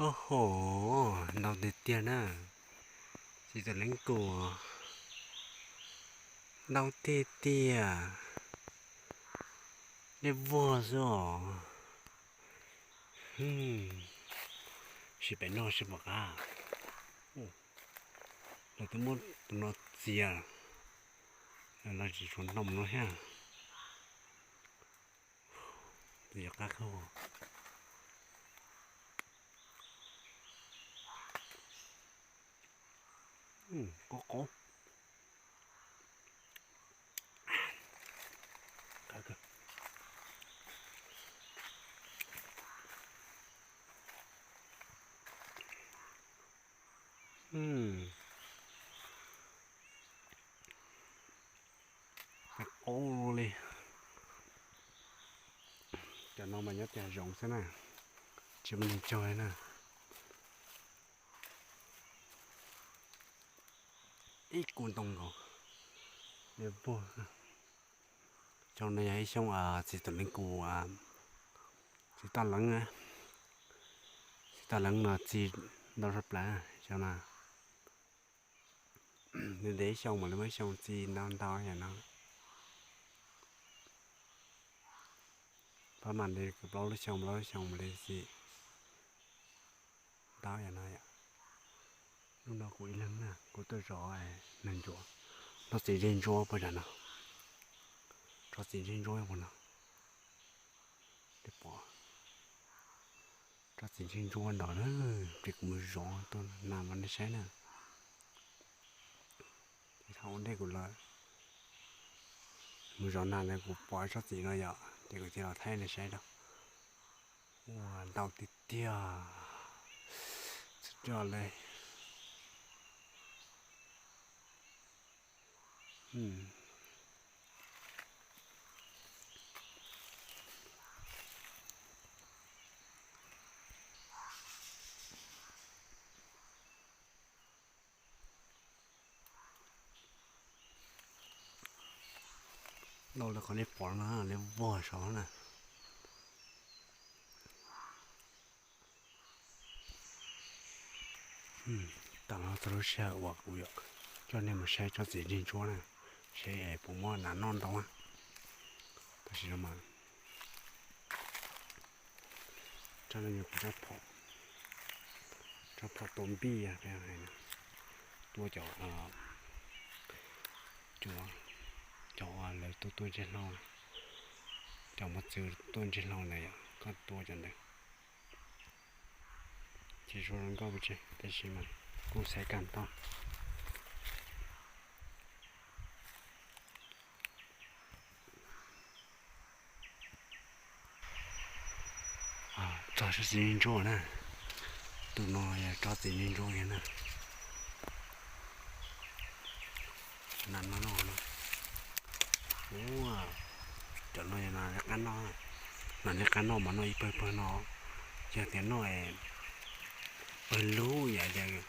Ub hov, ntau tiag tiag na. Txiv Tuam Leej Kum, ntau tiag tiag. Dej vuag xwb os. Sim pem no seb puas qab. Lawv twb muab tus no txiav, lawv tsis tshuav noj no thiab. Tus yuav qab kawg. Qab qab. Qab qab li. Cov no mas nyob tiag zoov xwb na, tsis muaj neeg cog li na. Ib kuv ntoo nkaus, dej vuag. Xyoo no yog ib xyoo Txiv Tuam Leej Kum, Txiv Toj Leev, Txiv Toj Leev no txi ntau tshaj plaws xyoo no. Ntev ntev ib xyoo mam li muaj ib xyoo txi ntau ntau yam no. Pab mam li plaub lub xyoo plaub lub xyoo mam li txi ntau yam no yom. Hnub no kuv ib leeg na, kuv tuaj zov neeg ntsuav, tsob txiv ntseg ntsuab puag nram no, tsob txiv ntseg ntsuab puag no. Pom tsob txiv ntseg ntsuab ntawd na, ces kuv mus zov tuaj nas rau nej saib na. Thaum ua ntej kuv los mus zov nas na kuv pom tsob txiv no yom, ces kuv thiaj los thaij nej saib rau. Ua ntau tiag tiag, tsis coj li. Ntau li qhov nej pom no, nej vog saud na. Tam no txog lub sij hawm uas kuv yuav coj nej mus saib tsob txiv ntseg ntsuab na, seb puas muaj nas noj ntau. Tam sim no mas tsob no yog kuv tsob phom, tsob phom tua npij, tua cov, cov, cov uas lawv tuaj tuaj ntsej hlau, cov mos txwv tuaj ntsej hlau ntawd yom, koj tua cov ntawd. Tsis zoo zoo nkauj pes tsawg tab sis mas kuj xaiv kag tau. Tsob txiv ntseg ntsuab na, tus no yog tsob txiv ntseg ntsuab kiag na. Nas no no, cov no yog nas liab qab noj, nas liab qab noj mas noj ib pawg pawg no, yog tias noj pawg lug yom, yog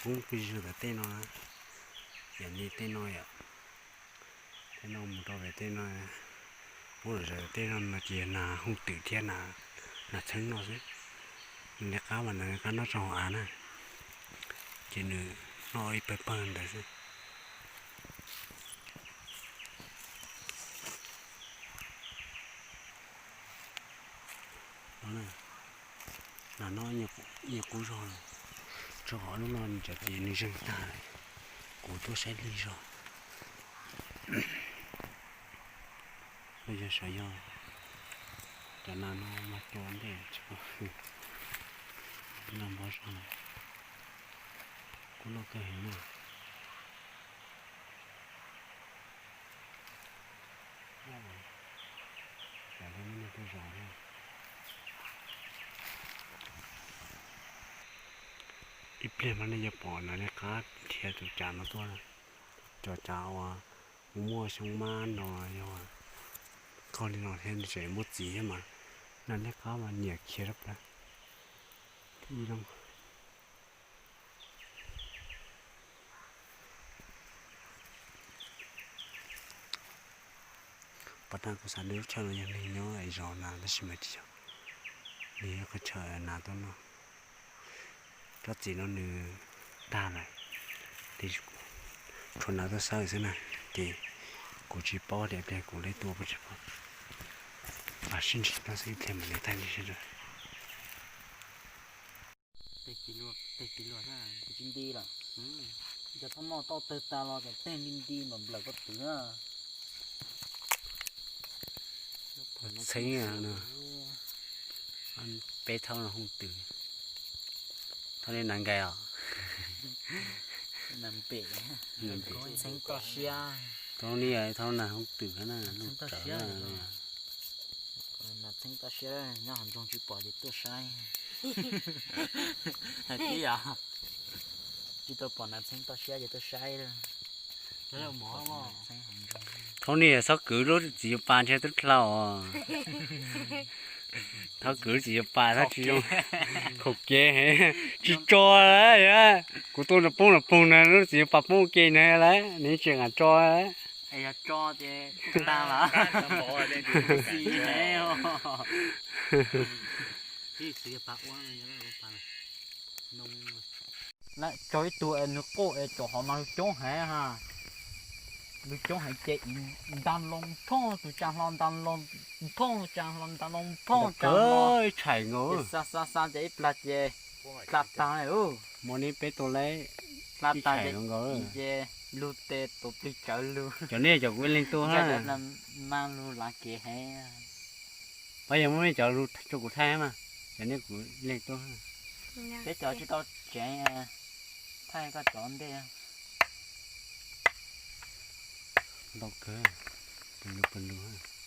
koob pes tsawg ntawm tej no, yam li tej no yom, tej no mus rau pem tej no, poob lawm tej no no ces nas hooj twm thiab nas txheeb no xwb. Nas liab qab mas nas liab qab noj tso hauv av na, ces nws noj ib pawg pawg ntawd xwb. Nas no nyias qub zog, tso hauv lub no nws cov txiv nws zeeg tag, kuv tuaj saib lig zog. Los yog sav yog cov nas no mas cua ntej tsis pom, noj npob zog, kuj loj kawg heev na. Ib pliag mas nej yuav pom nas liab qab dhia tus cav no tuaj, cov cav uas muaj xyoob mab no yog koj li no thiab nws tseem muaj txiv thiab mas nas liab qab mas nyiam khiav rau plaws. Pom na, kuv xav tias lub chaw no yog neeg nyob es zov nas tab sis mas tsis yog, nws yog qhov chaw nas tuaj noj. Tsob txiv no nws tag lawm, ces tshuav no tuaj xawb xwb na, ces kuv tsis paub tias pliag kuv li tuaj puas tsis paub. Sib ntsib no xwb ib pliag mam li thaij sib ntsib. Tsis nti lawm. Cov thoj moj toj tawg tas los cov tej nti nti nplaum nplaum pob tw na. Txheeb no, peb thaub no hooj twm, thaub li nas nkais os. Txheeb toj siab. Thaub li thaub nas hooj twm na, lub rawv. Nas txheeb toj siab nyob hauv nroog tsis pom ces tuaj saib. Hais tib yam, tsis tau pom nas txheeb toj siab ces tuaj saib. Thaub ni txhob kwv lub txiv yuav pas ntshe twb dlau os. Thaub kwv lub txiv yuav pas thaub tsis zoo. Khaum kev heev, tsis tso lawm. Kuv tuaj nrog poob los poob na, lub txiv yuav pas poob ua ke na lawm, nws tseem kam tso. Tso ib tug es nws quaj es cov hov mas lug coob heev ha. Lug coob heev ces nta loo nphoo tus tsaa hlo, nta loo nphoo tsaa hlo, nta loo nphoo tsaa hlo. Ib tshais nkaus, xa xa xa ces ib plag ces dlaa taag. Mo neb peb tuaj lawm, dlaa taag ces lug tes tus plig tsawv lug. Cov nej cov kuv leej tuaj ha. Mas lug laav kev heev. Pab yog muab nej cov lug rua kuv thaij mas, cov nej kuv leej tuaj. Peb cov tsis tau tseev, thaij koj cov ntej. Ntau kawg, pw lug pw lug.